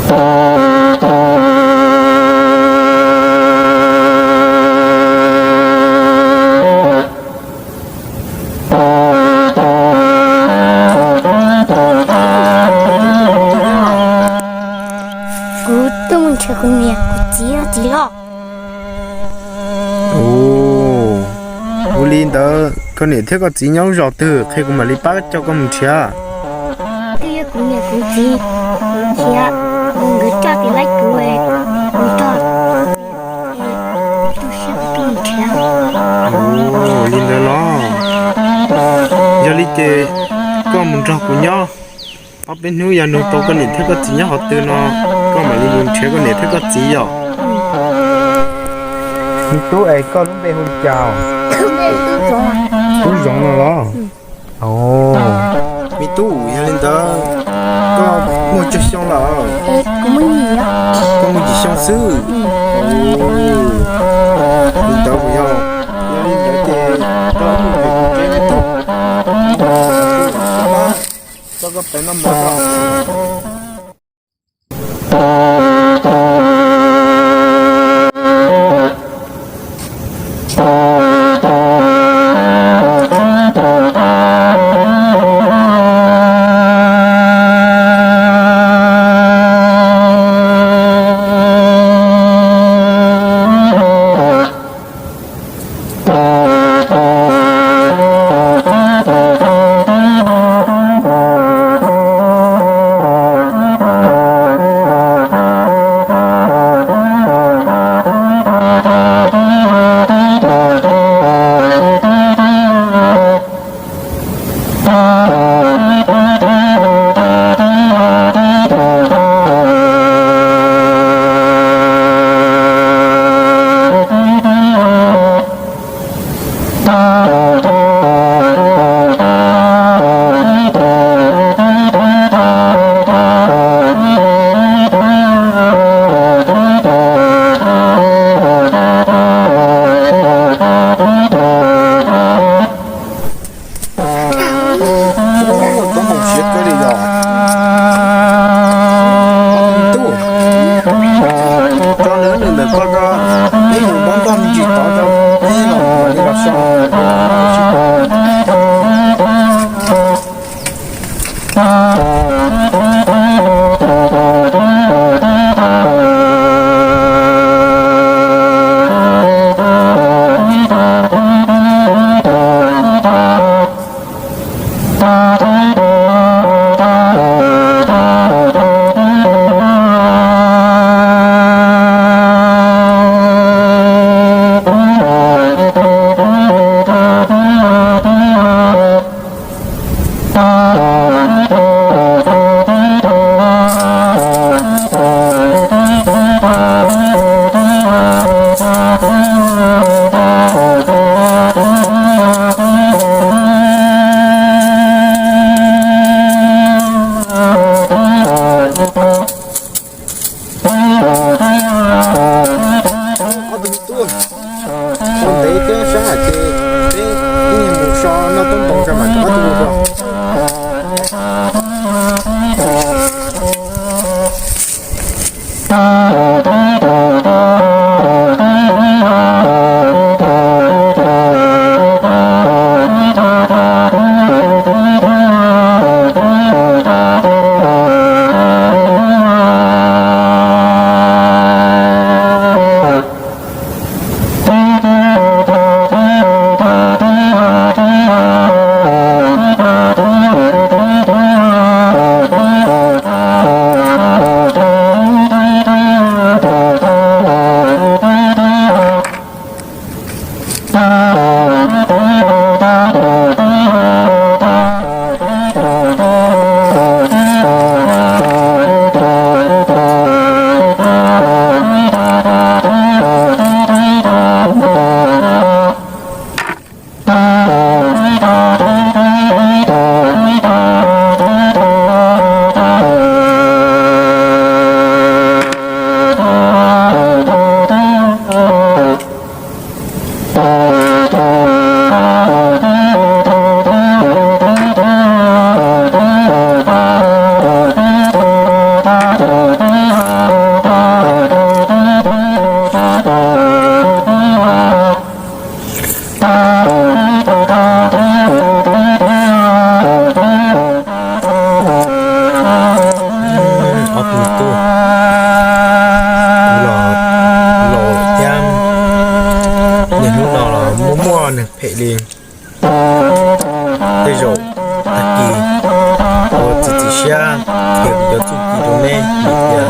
Kuv tuaj mus nrhiav kuv niam kuv txiv, txiv loj. Ua li ntawd koj niam thiab koj txiv nyob zos twg qhia kuv mam li pab coj koj mus nrhiav. Twb yog kuv niam kuv txiv, kuv nrhiav, nkawd coj tiv laij kuv, kuv coj, tu siab kuv tuaj mus nrhiav. Ua li ntawd los, yog li ces koj mus nrog kuv nyob ob peb hnub, yog nug tau koj niam thiab koj txiv nyob qhov twg no, koj mam li mus nrhiav koj niam thiab koj txiv yom. Me tub, es koj lub npe hu li cas? Tub Zoov no los? Me tub, yog li ntawd koj muaj tsawg xyoo lawm? Koj muaj yim xyoo xwb. Li ntawd kuv yog, yog li ntawd ces koj mus pem kuv tsev tau, koj peb noj mov. Li tej zaum tag kis kuv txiav txim siab qhia kuv cov txuj ci rau neb, vim tias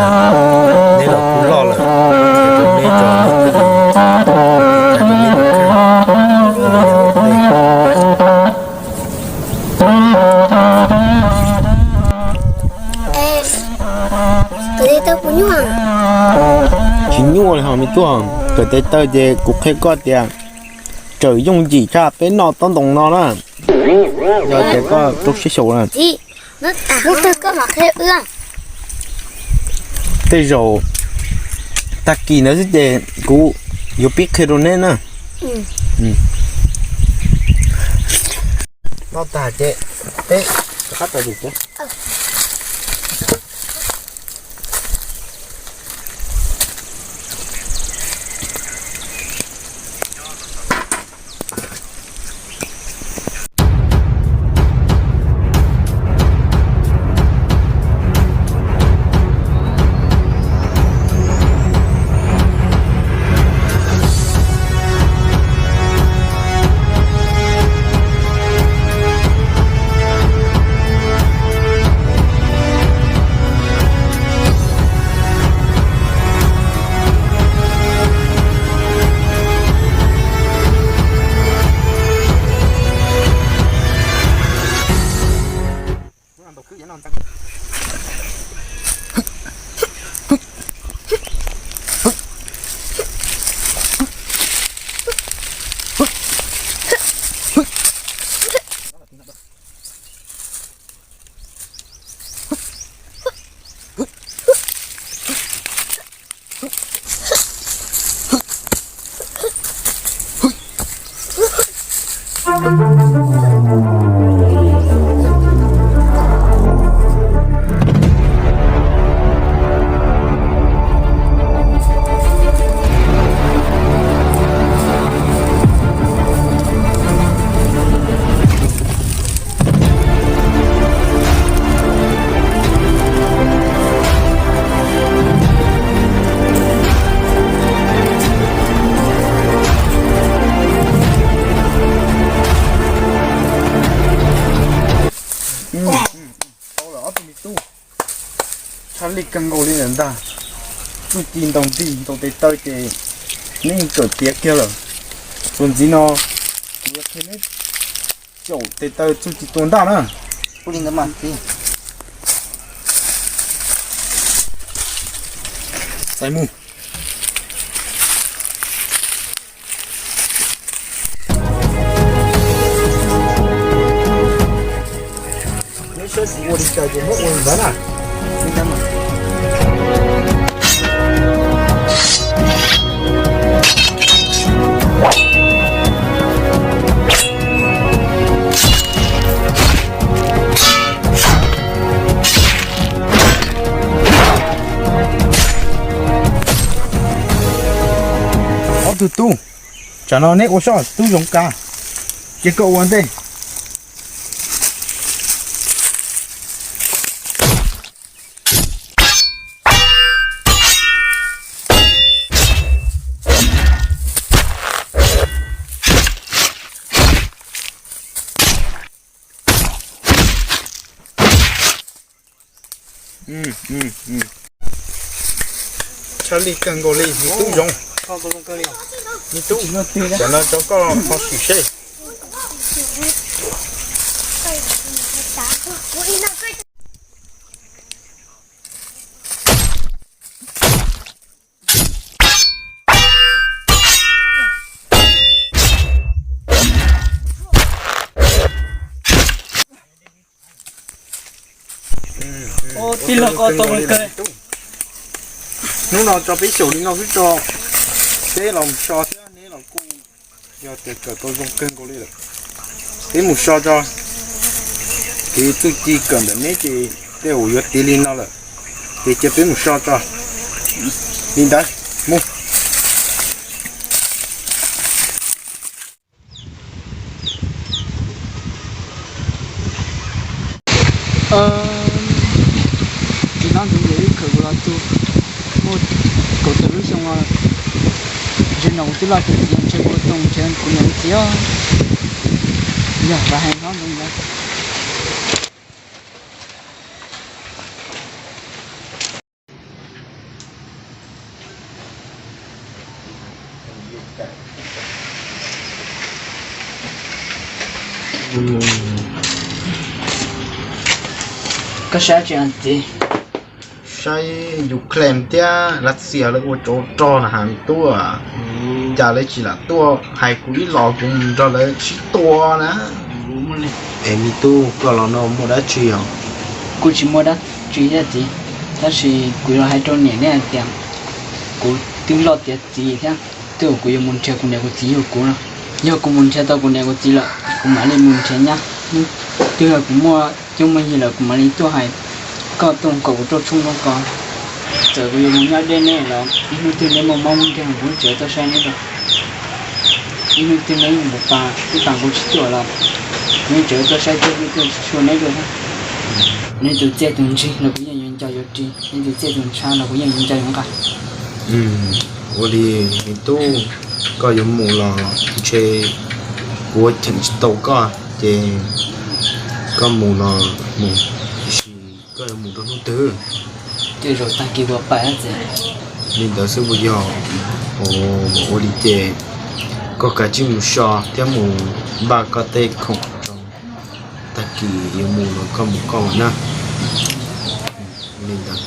neb los kuj loj lawm, qhia rau neb tso neb thiaj li, qhia rau neb tus kheej. Tsis nyuaj li hos me tub, kawm tes taw ces kuv qhia koj tias txawm yooj yim tshaj peb noj tob ntoo no na, yog tias koj rau siab xyaum na. Tej zaum tag kis ntawd xwb ces kuv yuav pib qhia rau neb na. Noj tag ces peb rov qab tawm lawm. Tau lawm ob tug me tub, tshaj lij kawg nkaus li lawm ntag. Txuj ci ntaus nrig ntaus tes taw ces neb yeej kawm tiav kiag lawm. Txuas ntxiv no kuv yuav qhia neb caum tes taw txuj ci tua ntaj na. Txais mus. Neb saib kuv ua li cas ces muab ua li ntawd na. Ob tug tub, tsam no neb ua soj tub zoov kav, cia koj ua ntej. Tshaj lij kawg nkaus li me tub zoov. Me tub, tam no rau koj ho sim seb. Hnub no tso peb xyaum li no xwb tso, peb los mus so thiab neb los kuj yog tias kawm tau zoo kawg nkaus li lawm. Peb mus so tso, kev txuj ci kawm ntawm neb ces tej zaum yuav tiav li no lawm, ces cia peb mus so tso. Li ntawd, mus. Tsis nab ntxuv yog ib khawm los tu muaj kaum tawm lub xyoo no. Zaum no kuv twb loj kuv txiv ntshe kuv tuaj ntshe kuv niam kuv txiv os. Yog vaj hais hlob ntawd. Koj saib tsis txiv? Saib Ukraine thiab Lav Xias lawv ua tsov rog na has me tub. Cas lawv tsis lam tuaj hais kuv ib los kuv mus nrog lawv sib tua na. Es me tub, koj los no muaj dab tsi os? Kuv tsis muaj dab tsi thiab txiv, tab sis kuv yuav hais rau niam nej hais tias kuv twb loj tiav txiv thiab, twb kuv yuav mus nrhiav kuv niam kuv txiv yug kuv no. Yog kuv mus nrhiav tau kuv niam kuv txiv lawm, kuv mam li mus nrhiav nyab. Twb yog kuv muaj cuab muaj yig lawm kuv mam li tuaj hais koj tuaj kom kuv tuaj tshoob rau koj. Txawm kuv yuav mus nyob deb nej los ib hnub twg nej muaj mob muaj nkeeg kuv tseem tuaj saib neb rau. Ib hnub twg neb mus pas ib pas kuv tsis tuaj los kuv yeej tseem tuaj saib thiab kuv tuaj tsis tshua neb dua thiab. Neb tus txiaj tus ntsig los kuv yeej yuav nco yuav ris, neb tus txiaj tus ntsha los kuv yeej yuav nco yuav nqa. Ua li me tub, koj yuav mus los ntshe kuv cheem tsis tau koj, ces koj mus los mus, tiam sis koj yuav mus rau hnub twg? Tej zaum tag kis kuv pais txiv. Li ntawd xwb puas yog? Ua li ces koj kav tsij mus so thiab mus npaj koj tej khoom tso, tag kis yuav mus los koj mus koj na. Li ntawd.